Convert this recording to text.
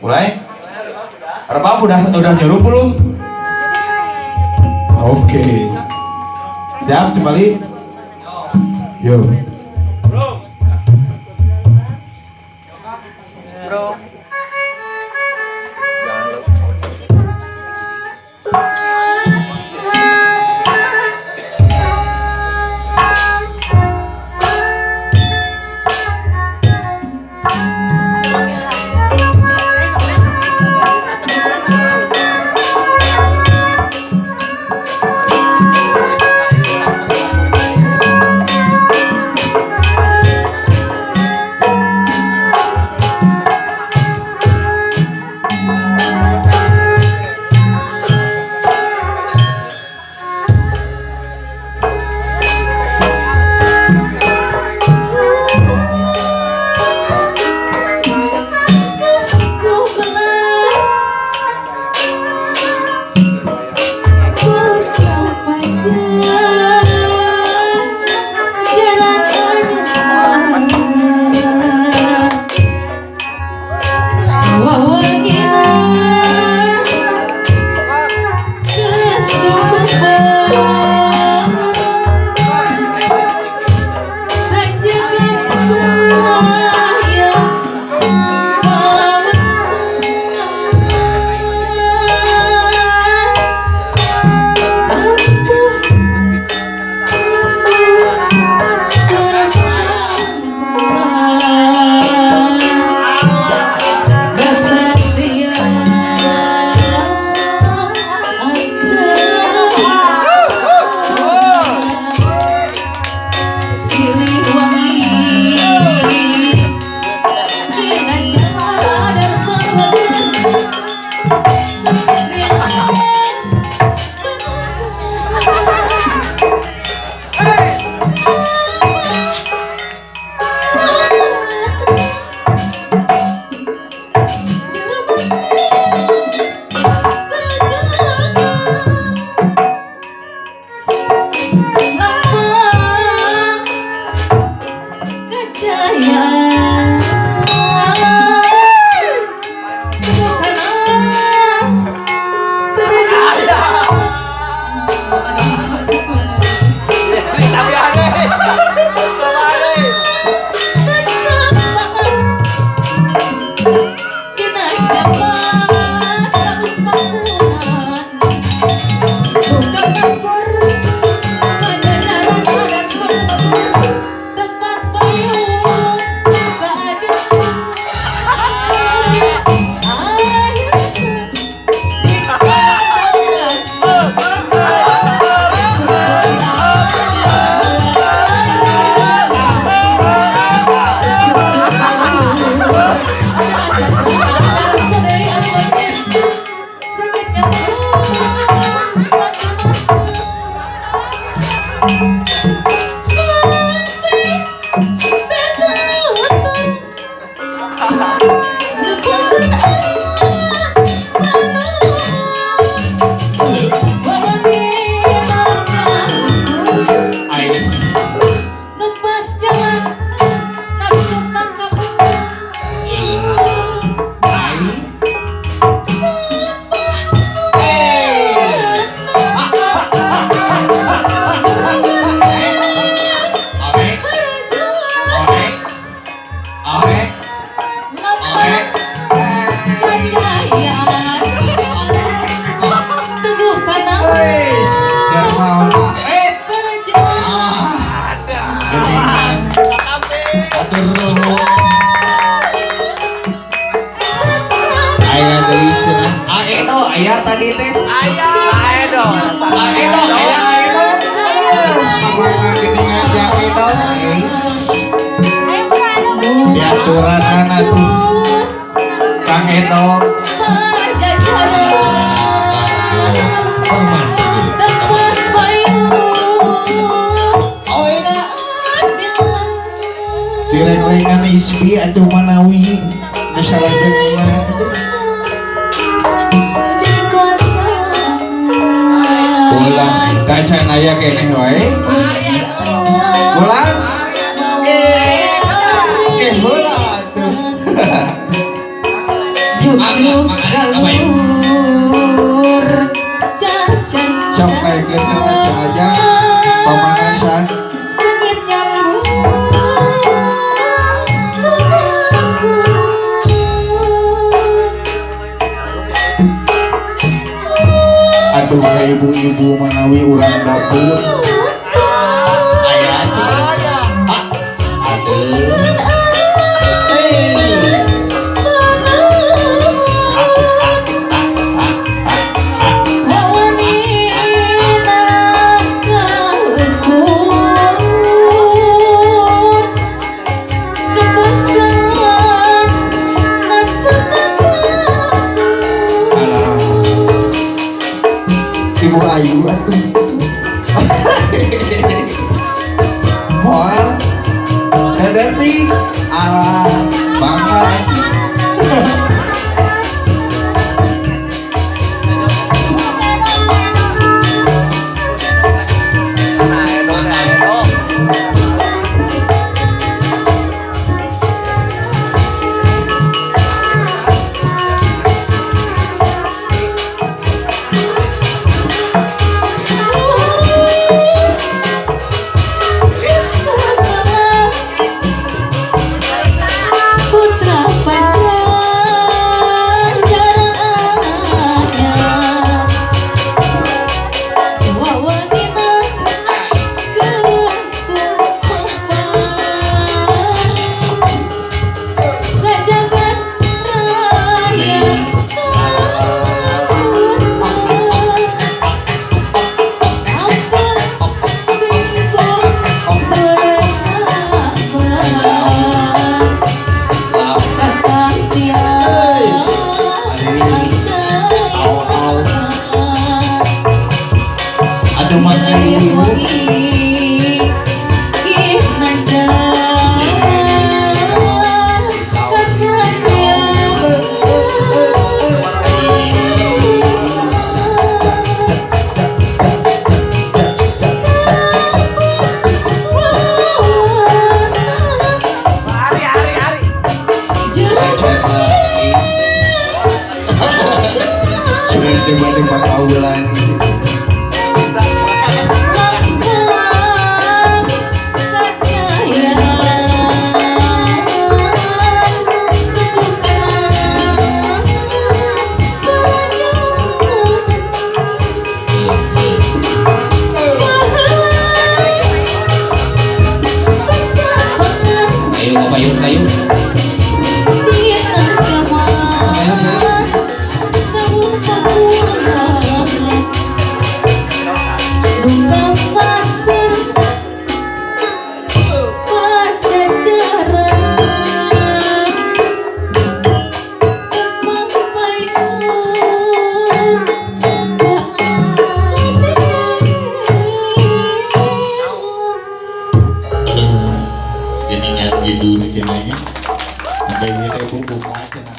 Mulai. Rebab udah nyuruh belum? Oke. Siap, kembali. Yo. Bro. Bro. Jangan lupa. Ayah tadi teh. Ayah, Edo. Edo, ayah Edo. Diaturan anak tuh. Kang Edo. Direk-rekan ispi atuh manawi masalahnya. Ulah kacan aya keneh wae. Ulah. Eh, heula atuh. Nuju galur jajan. Sok naikkeun heula aja pamanasan. Sengit nyambung masuk. Aduh, ibu-ibu manawi urang dapur. Aya sih. Ah, aduh. Hey. Ah, ah, ah, ah, ah, ah. Wanita kaukur Nembusan nafsu takabur. Alah. Ibu Ayu atuh. Moal. Dedeti. Alah, bangga. Nah, dong, nah, dong. Putra Pajajaran anyar Wawanita kesumpahan Sajagat raya. Apa singkong bersama Kasatria. Au, au. Aduh, mangga ibu. Hari, hari, hari. Sudah tiba-tiba kaulan. Bisa. Kayu kayu kayu. Kayu kayu. Pasir Pajajaran Aduh, geningan gitu cenanya. Sampai ieu teh buka cenah.